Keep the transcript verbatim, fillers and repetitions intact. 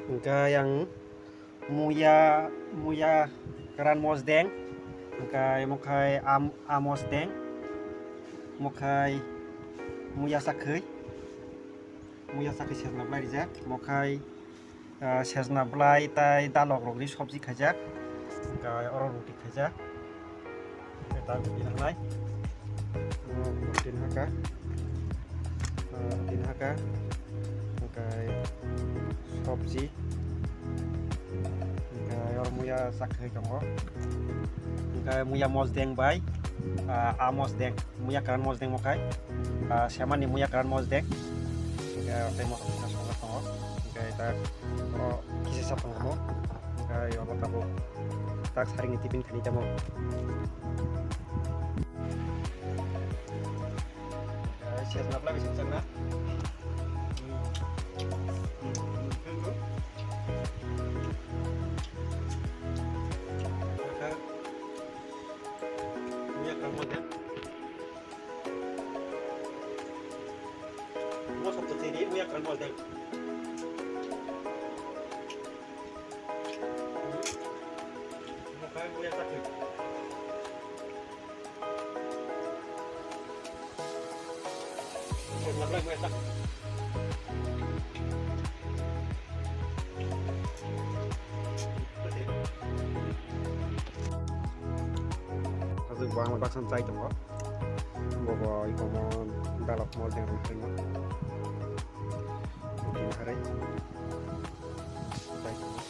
Hwnkhe yang muya, muya kwran mosdeng, hwnkhe mukhai am, a mosdeng, mukhai muya sakhwi, muya sakhwi sejna bwlai rijak, mukhai, ah, sejna bwlai tai dalok rokni sobji khaijak, hwnkhe oro roti khaijak. Tei tak tin halai. Oh, tin haka. Oh, tin haka. Hwnkhe sobji. Hwnkhe oro muya sakhwi tongo. Hwnkhe muya mosdeng bai, ah, a mosdeng. Muya kwran mosdeng mukhai. Ah, semani muya kwran mosdeng. Hwnkhe tei mosok mosok tongo. Hwnkhe tak oro kisa sa tongo. Hwnkhe oro tabuk tak saringni tiffin khainai tamo. Sejna bwlai bai sejak na. Mosok to tini, muya kwran mosdeng. Aswk bwkhak baksa chai tongo. Bobo ikomo dalok mol teng rwngthai no. Bini harwi. Chai tongo.